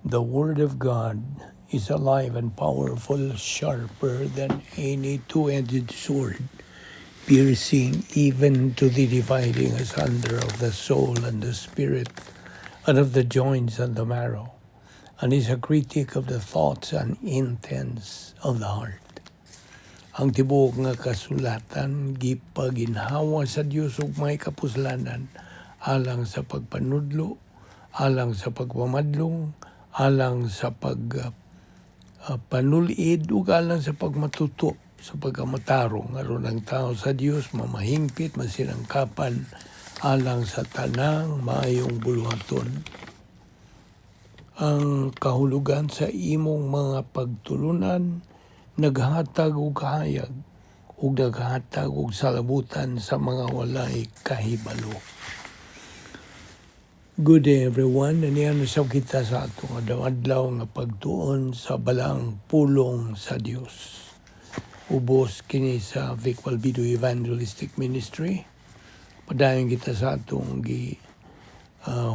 The Word of God is alive and powerful, sharper than any two-edged sword, piercing even to the dividing asunder of the soul and the spirit, and of the joints and the marrow, and is a critic of the thoughts and intents of the heart. Ang tibuok nga kasulatan gipaginhawa sa Dios ug may kapuslanan alang sa pagpanudlo, alang sa pagpamadlong, alang sa pag panulid ug alang sa pagmatuto sa pagkamatarong aron ang tao sa Dios mamahingpit, masinangkapan alang sa tanang maayong buluhaton. Ang kahulugan sa imong mga pagtulunan naghatag og kahayag ug naghatag og salabutan sa mga walay kahibalo. Good day, everyone. Anian usab kita sa atong adlaw-adlaw nga pagtuon sa balaang pulong sa Dios. Ubos kini sa Vic Balbido Evangelistic Ministry. Padayon kita sa atong gi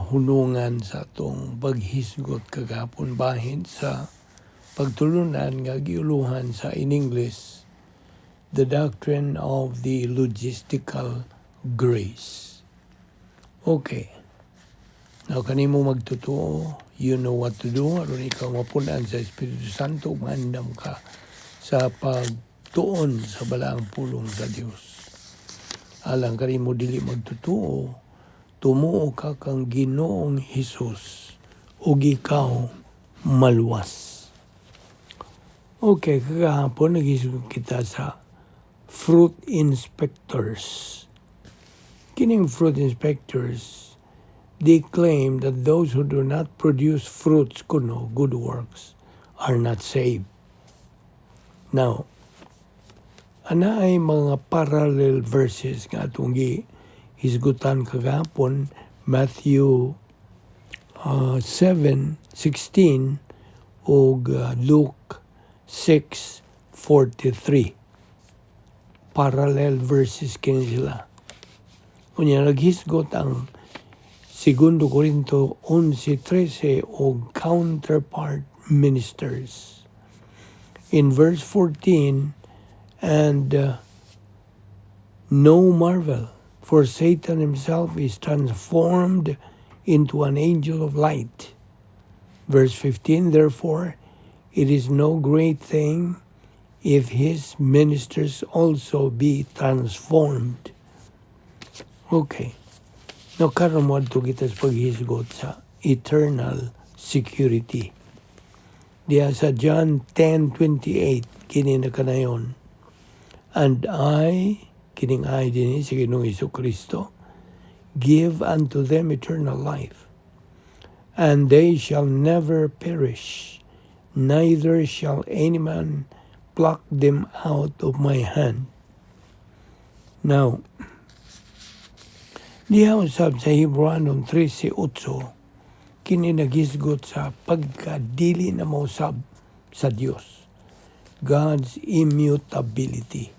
hunungan sa atong paghisgot kagahapon bahin sa pagtulunan nga giuluhan sa, in English, the doctrine of the logistical grace. Okay. Now, kanimo magtotoo, you know what to do aron ikaw mapunan sa Espiritu Santo, maandam ka sa pagtuon sa balaang pulong sa Dios. Alang kanimo dili magtotoo, tumuo ka kang Ginoong Hesus ug ikaw maluwas. Okay, kagahapon naghisgot kita sa fruit inspectors. Kining fruit inspectors, they claim that those who do not produce fruits kuno, good works, are not saved. Now, anaay mga parallel verses nga atong gi hisgutan kagahapon, Matthew 7:16 ug Luke 6:43. Parallel verses kini sila. Unya naghisgot ang Segundo Corinto 11:13 og counterpart ministers. In verse 14, "And no marvel, for Satan himself is transformed into an angel of light." Verse 15, "Therefore, it is no great thing if his ministers also be transformed." Okay. Now, karon moadto kita sa paghisgot sa eternal security. Diya sa John 10:28, kini na kanayon. "And I," kining "I" din si Ginoong Kristo, "give unto them eternal life, and they shall never perish, neither shall any man pluck them out of my hand." Now, diha usab sa Hebrewanon 13:8, kini naghisgot sa pagkadili na mausab sa Dios. God's immutability.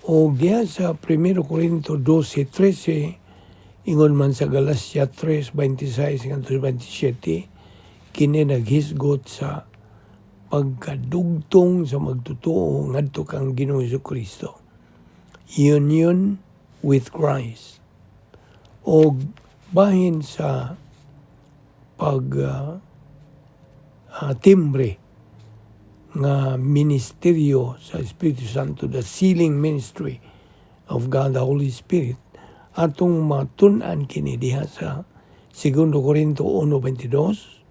O diha sa 1 Corinto 12:13, ingon man sa Galatia 3:26 ngadto 27, kini naghisgot sa pagkadugtong sa magtotoo ngadto kang Ginoong Kristo. Union with Christ. O bahin sa pag timbre nga ministeryo sa Espiritu Santo, the sealing ministry of God the Holy Spirit, atong matun-an kini diha sa 2 Corinto 1:22,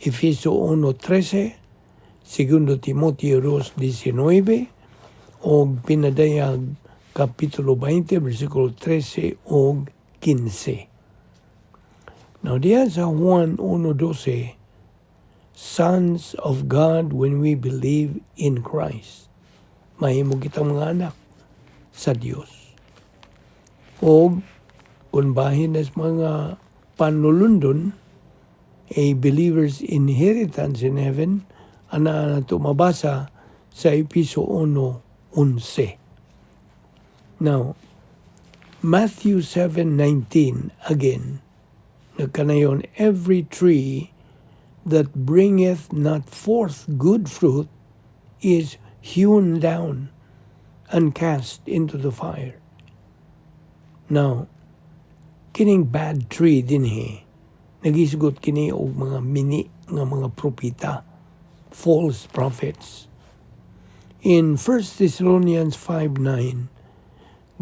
Efeso 1:13, 2 Timoteo 2:19, o Pinadayag Kapitulo 20, versikulo 13 ug 15. Now, diha sa Juan 1:12, sons of God when we believe in Christ. Mahimo kitang mga anak sa Dios. O kung bahin as mga panulundon, a believer's inheritance in heaven, ana nato mabasa sa Episo 1:11. Now, Matthew 7:19 again, nagkanayon, "Every tree that bringeth not forth good fruit is hewn down and cast into the fire. Now, kining bad tree dinhi, nagisgot kini og mga mini nga mga propeta, false prophets. In 1 Thessalonians 5:9,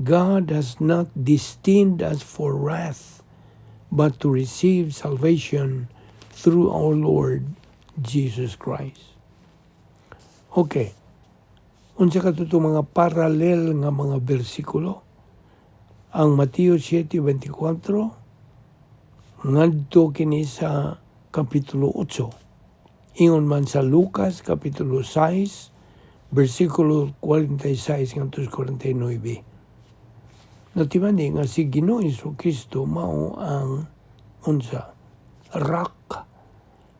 God has not destined us for wrath, but to receive salvation through our Lord Jesus Christ. Okay. Unsa kato mga parallel nga mga bersikulo? Ang Mateo 7:24 ngadto kini sa Kapitulo 8. Ingon man sa Lucas Kapitulo 6 bersikulo 46 ngadto 49. Natimani nga si Ginoo Kristo mao ang unsa? Rock.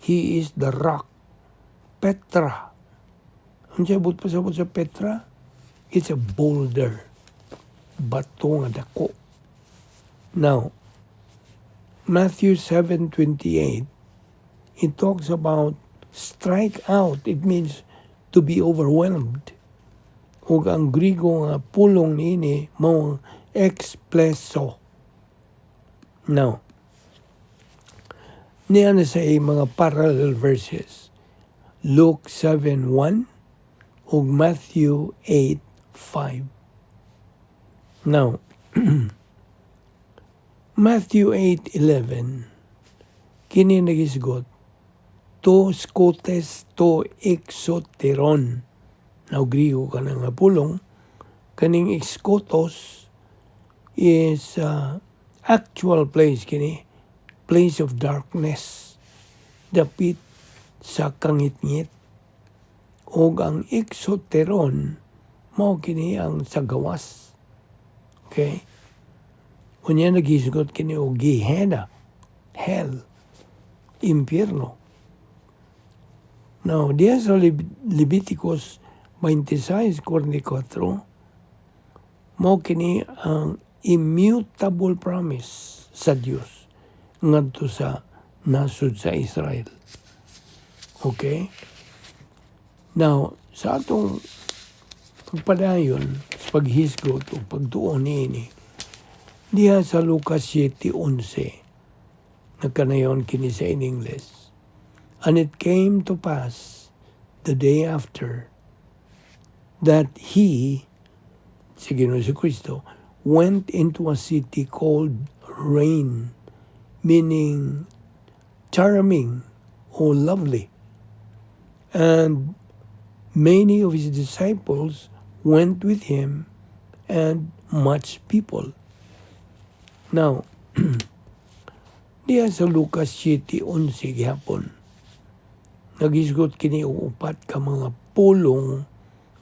He is the rock. Petra. Unsa buot pasabot sa Petra? It's a boulder. Bato nga dako. Now, Matthew 7:28, it talks about strike out. It means to be overwhelmed. Ug ang Grigo nga pulong niini mao ang ekspleso. Now, niya na sa mga parallel verses. Luke 7:1 ug Matthew 8:5. Now, Matthew 8:11, kini nagisgot to skotes to exoteron. Now, Grigo ka na nga pulong, kaning skotos is actual place kini, place of darkness, dapit sa kangitngit. Og ang exoteron mao kini ang sa gawas. Okay? Unya naghisgot kini og Gehenna, hell, impyerno. Now, diya sa Leviticus 26:44, mao kini ang immutable promise sa Dios ngadto sa nasod sa Israel. Okay? Now, sa atong pagpadayon sa paghisgot o pagtuon niini, diha sa Lucas 7:11, nagkanayon kini sa in English. "And it came to pass the day after that he," si Ginoo Kristo, "went into a city called Nain, meaning charming or lovely. And many of his disciples went with him and much people." Now, diya sa Lucas 7:11 gihapon, nagisgot kini og upat ka mga pulong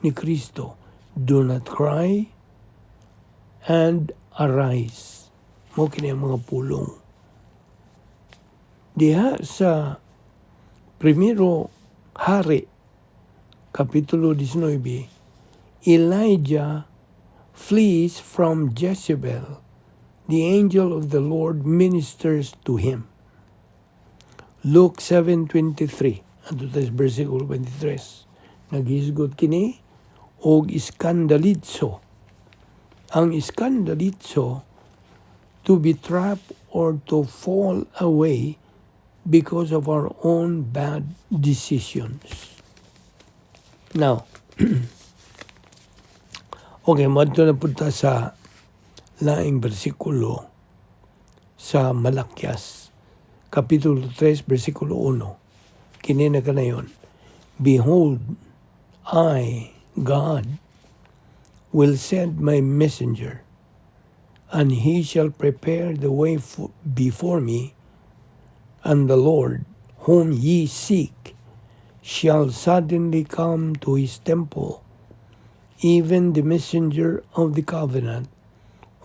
ni Kristo. "Do not cry" and "arise." Mao kini ang mga pulong. Diha sa Primero Hari, Kapitulo 19, Elijah flees from Jezebel. The angel of the Lord ministers to him. Luke 7:23, adto sa versikulo 23, naghisgot kini og iskandalitso. Ang iskandalitso, to be trapped or to fall away because of our own bad decisions. Now, okay, moadto na punta sa laing bersikulo sa Malakias, Kapitulo 3, versikulo 1. Kini na kanayon, "Behold, I, God, will send my messenger, and he shall prepare the way before me, and the Lord, whom ye seek, shall suddenly come to his temple, even the messenger of the covenant,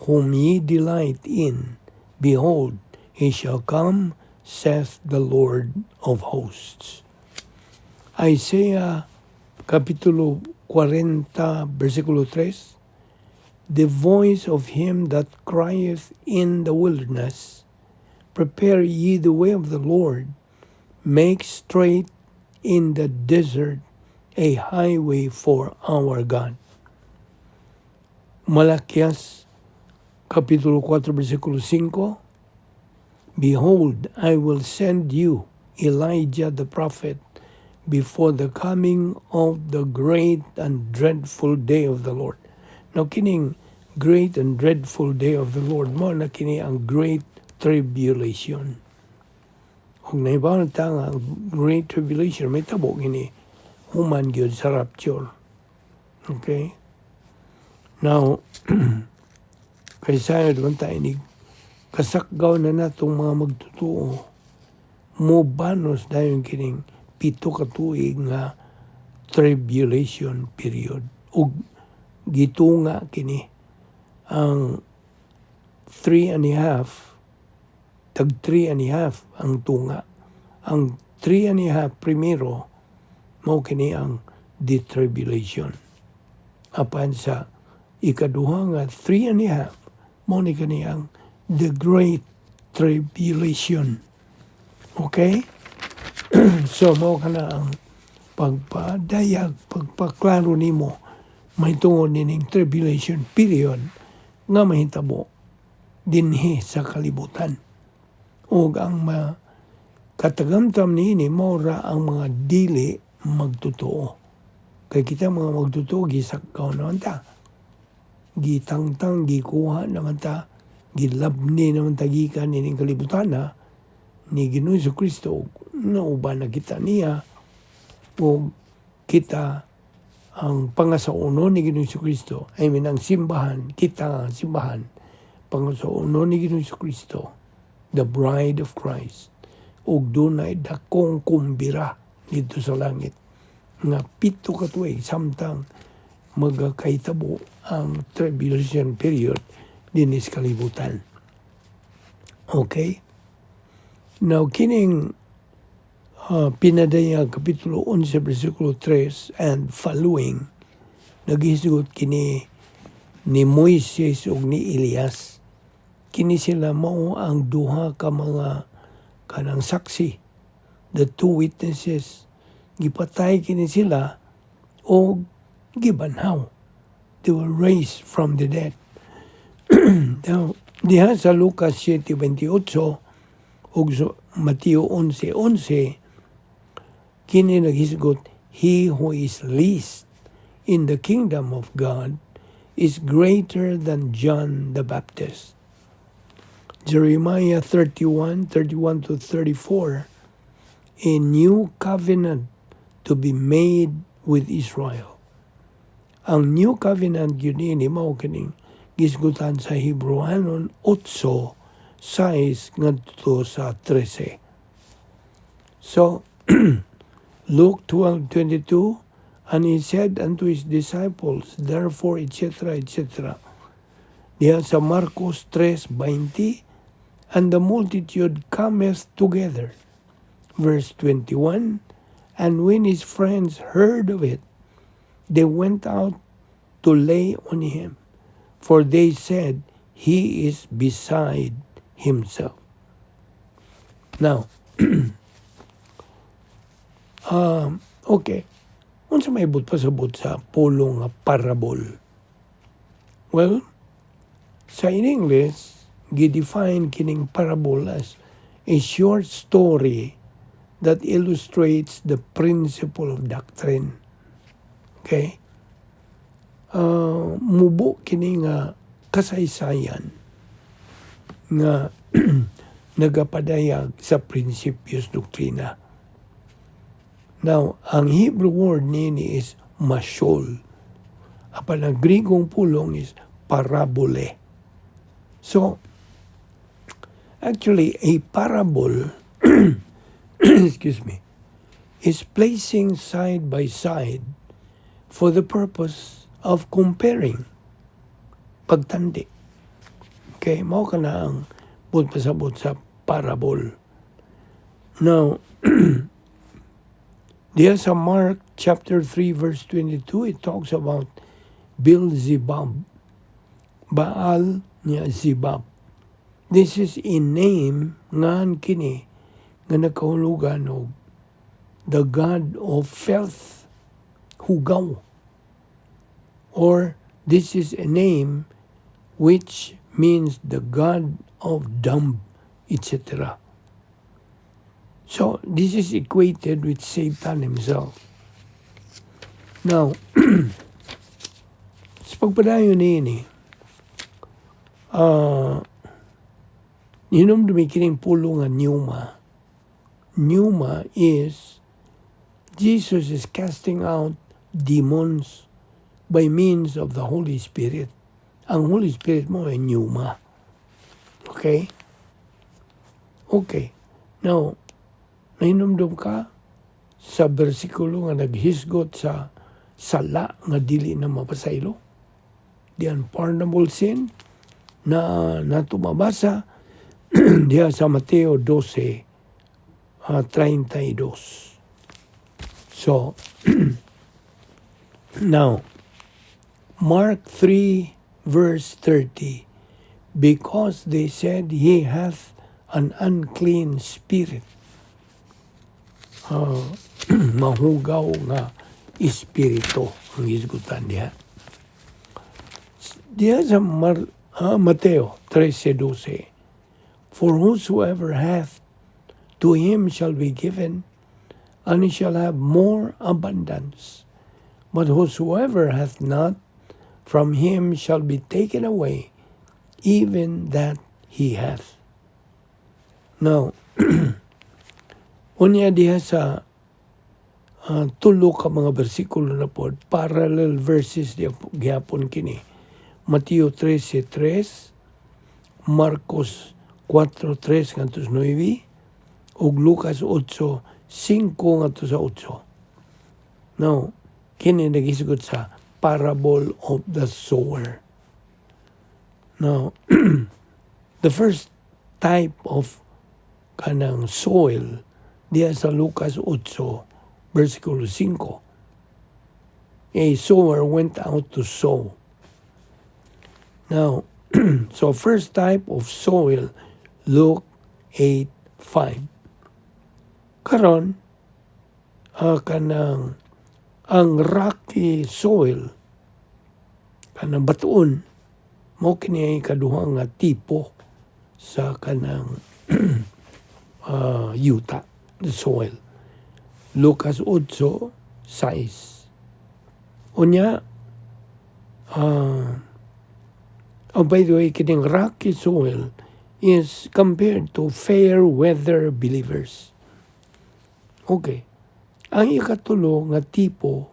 whom ye delight in. Behold, he shall come, saith the Lord of hosts." Isaiah Kapitulo 40, versikulo 3, "The voice of him that crieth in the wilderness, prepare ye the way of the Lord, "Make straight in the desert a highway for our God." Malaquías capítulo 4 versículo 5, "Behold, I will send you Elijah the prophet before the coming of the great and dreadful day of the Lord." Now, kining great and dreadful day of the Lord, mao na kini ang Great Tribulation. Kung nahibaw na ta nga ang Great Tribulation mahitabo kini human gyud sa rapture. Okay? Now, kay sayod man ta inig kasakgaw na natong mga magtotoo, mo banos dayon kining 7 ka tuig nga tribulation period ug gitunga kini ang 3.5, tag 3.5 ang tunga. Ang 3.5 primero, mao kini ang the tribulation. Apan sa ikaduha nga 3.5, mao ni kini ang the Great Tribulation. Okay? So mao kana ang pagpadayag, pagpaklaro nimo mahitungod nining tribulation period nga mahitabo dinhi sa kalibutan. Ug ang ma katagamtam niini mao ra ang mga dili magtotoo. Kay kita mga magtotoo, gisakaw naman ta. Gitangtang, gikuha naman ta, gilabni naman ta gikan nining kalibutan na ni Ginoong Kristo, nauban na kita niya ug kita ang pangasaunon ni Ginoong Kristo. I mean, ang simbahan, kita ang simbahan, pangasaunon ni Ginoong Kristo, the bride of Christ, ug dunay dakong kumbira didto sa langit nga 7 ka tuig samtang magakahitabo ang tribulation period dinhi sa kalibutan. Okay? Now, kining pinadayag Kapitulo 11, versikulo 3 and following, naghisgot kini ni Moises ug ni Elias. Kini sila mao ang duha ka mga kanang saksi, the two witnesses. Gipatay kini sila og gibanhaw. They were raised from the dead. Now, diha sa Lucas 7:28 ug sa Mateo 11:11, kini naghisgot, "He who is least in the kingdom of God is greater than John the Baptist." Jeremiah 31, 31 to 34, a new covenant to be made with Israel. Ang new covenant yun ini mao kining gisgutan sa Hebrewanon 8, 6 ngadto sa 13. So, Luke 12:22, "And he said unto his disciples, therefore, etc., etc." Diha sa Marcos 3:20, "And the multitude cometh together." Verse 21, "And when his friends heard of it, they went out to lay on him, for they said, 'He is beside himself.'" Now, okay. Unsa may pasabot sa pulong nga parable? Well, sa in English, gi-define kining parable as a short story that illustrates the principle of doctrine. Okay? Mubo kini nga kasaysayan nga nagapadayag sa prinsipyos doktrina. Now, ang Hebrew word nini is mashol. Apan ang Grigong pulong is parabole. So, actually, a parable, excuse me, is placing side by side for the purpose of comparing. Pagtandi. Okay, mao kana ang buot pasabot sa parable. Now, diya sa Mark chapter 3 verse 22, it talks about Beelzebub. Baal niya Zebub. This is a name ngan kini nga nakahulugan og the god of filth, hugaw. Or this is a name which means the god of dumb, etc. So this is equated with Satan himself. Now, sa pagpadayon niini, hinumdumi kining pulong nga pneuma. Pneuma is Jesus is casting out demons by means of the Holy Spirit. Ang Holy Spirit mao ay pneuma. Okay? Okay. Now, nahinumdum ka sa bersikulo nga naghisgot sa sala nga dili na mapasaylo? The unpardonable sin na nato mabasa diha sa Mateo 12, 32. So, now, Mark 3 verse 30, "Because they said, He hath an unclean spirit." Mahugaw nga espiritu ang hisgutan diha. Diha sa Mateo 13:12, "For whosoever hath, to him shall be given, and he shall have more abundance. But whosoever hath not, from him shall be taken away even that he hath." Now, unya diha sa tulo ka mga bersikulo na pod, parallel verses diha gihapon kini. Mateo 13:3, Marcos 4:3 ngadto sa 9, ug Lucas 8:5 ngadto sa 8. Now, kini naghisgot sa parable of the sower. Now, the first type of kanang soil diha sa Lucas 8 versikulo 5. A sower went out to sow. Now, so first type of soil, Luke 8:5. Karon, kanang ang rocky soil, kanang batuon, mao kini ay ikaduha nga tipo sa kanang yuta, the soil. Lucas 8:6. Unya, oh, by the way, kining rocky soil is compared to fair weather believers. Okay. Ang ikatulo nga tipo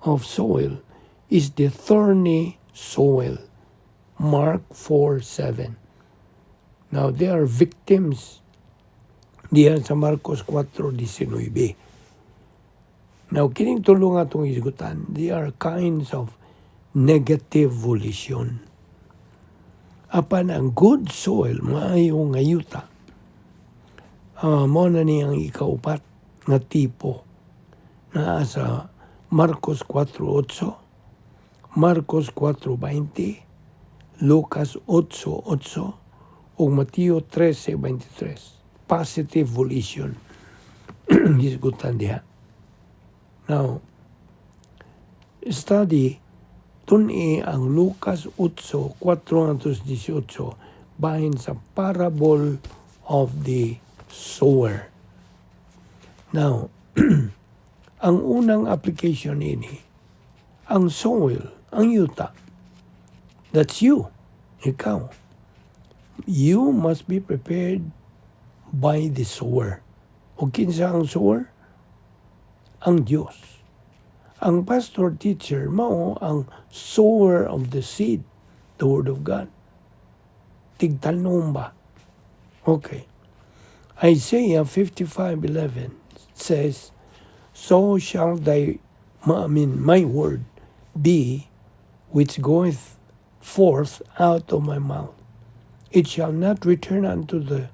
of soil is the thorny soil. Mark 4:7. Now, they are victims diyan sa Marcos 4:19. Now, kining tulo nga atong hisgutan, they are kinds of negative volition. Apan ang good soil, maayo nga yuta, mao na ni ang ikaupat nga tipo naa sa Marcos 4:8, Marcos 4:20, Lucas 8:8, ug Mateo 13:23. Positive volition. Hisgutan diha. Now, study tun-i ang Lucas 8, 4 18 bahin sa parable of the sower. Now, ang unang application ini, ang soil, ang yuta, that's you, ikaw. You must be prepared by the sower. O kinsa ang sower? Ang Diyos. Ang pastor teacher mao ang sower of the seed, the Word of God. Tigtanom ba? Okay. Isaiah 55:11 says, "So shall thy, I mean, my word be which goeth forth out of my mouth. It shall not return unto the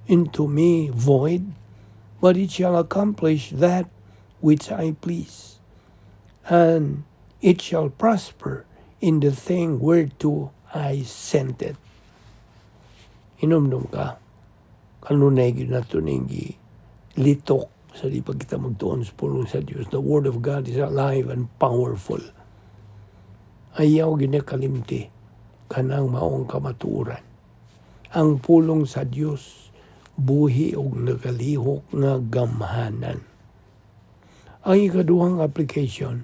into me void, but it shall accomplish that which I please, and it shall prosper in the thing whereto I sent it." Hinumdum ka, kanunay gyud nato ning Litok sa di pa kita magtuon sa pulong sa Dios. The Word of God is alive and powerful. Ayaw ginakalimti kanang maong kamatuoran. Ang pulong sa Dios buhi og nagalihok nga gamhanan. Ang ikaduhang application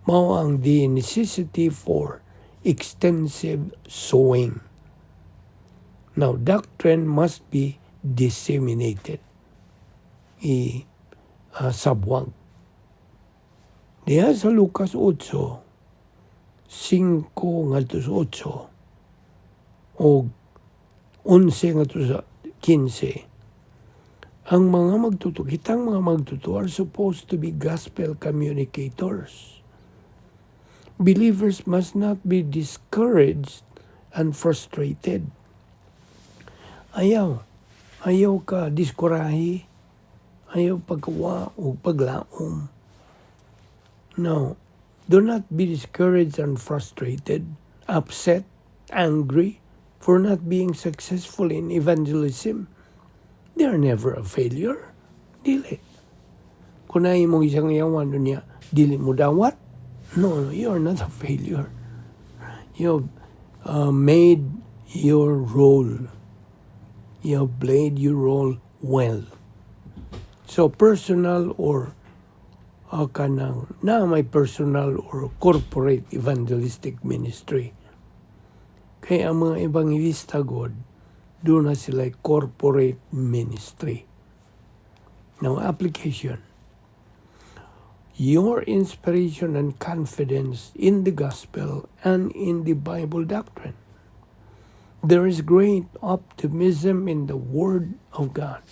mao ang the necessity for extensive sowing. Now, doctrine must be disseminated. I sabwag. Diha sa Lucas 8, 5 ngadto sa 8 o 11 ngadto sa 15, ang mga magtuturo, kitang mga magtuturo are supposed to be gospel communicators. Believers must not be discouraged and frustrated. Ayaw. Ayaw ka diskurahi. Ayaw pagkawa o paglaom. No. Do not be discouraged and frustrated, upset, angry for not being successful in evangelism. They are never a failure. Dili. Kung na imong isang yawan niya, dili mo dawat, no, you are not a failure. You have made your role. You have played your role well. So personal or kanang na may personal or corporate evangelistic ministry. Kaya ang mga evangelista God, duna sila corporate ministry. Now, application. Your inspiration and confidence in the gospel and in the Bible doctrine. There is great optimism in the Word of God.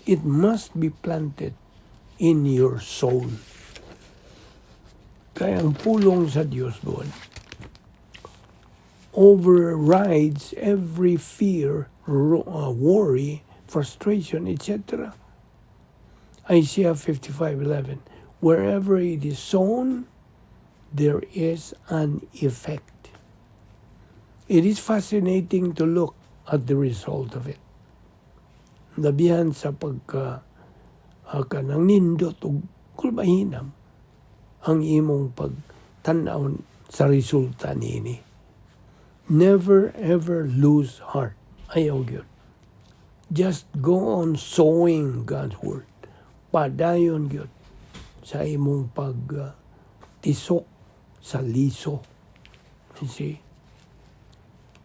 It must be planted in your soul. Kaya ang pulong sa Diyos doon overrides every fear, worry, frustration, etc. Isaiah 55:11. Wherever it is sown, there is an effect. It is fascinating to look at the result of it. Labihan sa pagka kanang nindot ug kulbahinam ang imong pagtan-aw sa resulta niini. Never ever lose heart. Ayaw gyud. Just go on sowing God's word. Padayon gyud sa imong pag tisok sa liso. You see?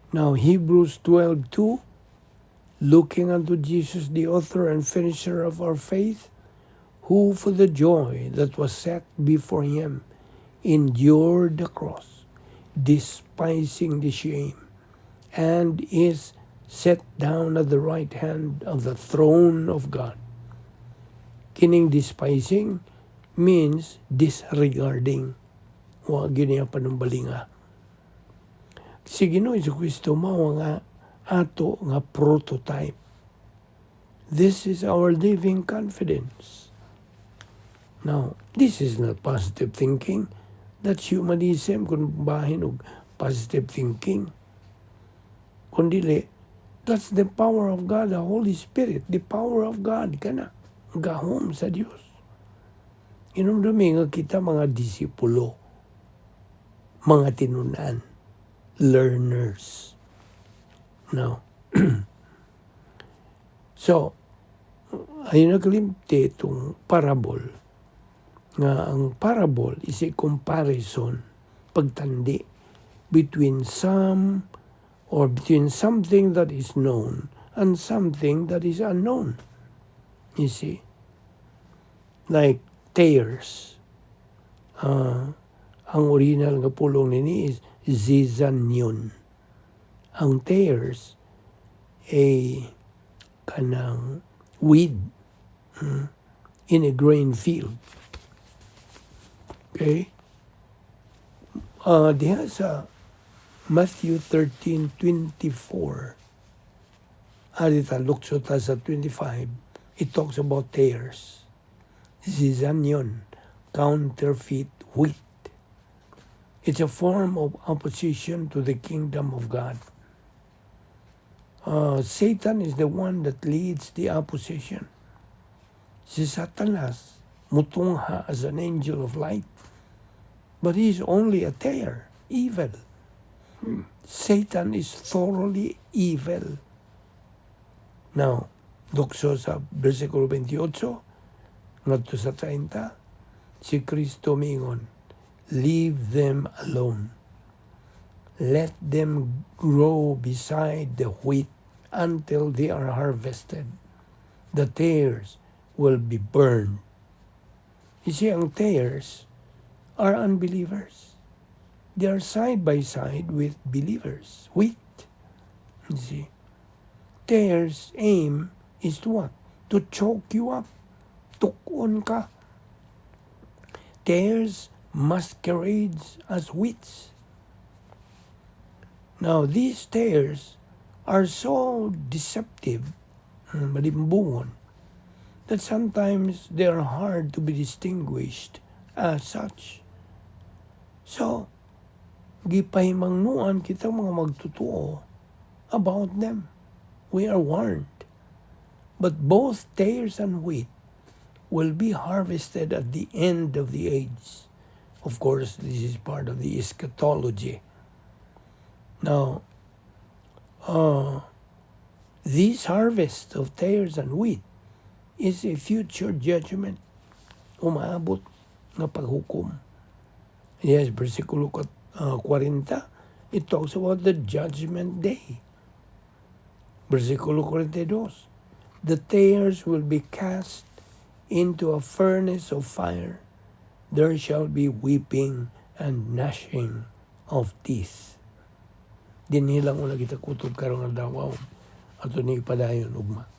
Now, Hebrews 12:2, looking unto Jesus, the author and finisher of our faith, who for the joy that was set before him endured the cross, despising the shame, and is set down at the right hand of the throne of God. Kining despising means disregarding. Wa gyud niya panumbalinga. Si Ginoo Kristo mao nga ato nga prototype. This is our living confidence. Now, this is not positive thinking. That's humanism kung bahin og positive thinking. Kung dili, that's the power of God, the Holy Spirit, the power of God kana gahom sa Dios. Inumdumi nga kita mga disipulo, mga tinunan, learners. No. So, ayaw nakalimti itong parable nga ang parable is a comparison, pagtandi between some or between something that is known and something that is unknown. You see? Like tares. Ang original nga pulong nini is zizanion. Ang tares a kanang weed in a grain field. Okay? Diha sa Matthew 13:24, Arita, lukso ta sa 25, it talks about tares. Zizanion, counterfeit wheat. It's a form of opposition to the kingdom of God. Satan is the one that leads the opposition. Si Satanas mutungha as an angel of light, but he is only a tare, evil. Satan is thoroughly evil. Now, dukso sa versikulo 28 ngadto sa 30, si Kristo mingon, "Leave them alone. Let them grow beside the wheat until they are harvested. The tares will be burned." You see, ang tares are unbelievers. They are side by side with believers. Wheat. You see, tares' aim is to what? To choke you up. Tukon ka. Tares masquerades as wheats. Now, these tares are so deceptive, malimbungon, that sometimes they are hard to be distinguished as such. So, gipahimangnuan kita mga magtotoo about them. We are warned. But both tares and wheat will be harvested at the end of the age. Of course, this is part of the eschatology. Now, this harvest of tares and wheat is a future judgment. Umaabot nga paghukom. Yes, versikulo 40, it talks about the judgment day. Versikulo 42, the tares will be cast into a furnace of fire. There shall be weeping and gnashing of teeth. Dinhi lang una kita kutob karong adlaw. Ato ni padayon ugma.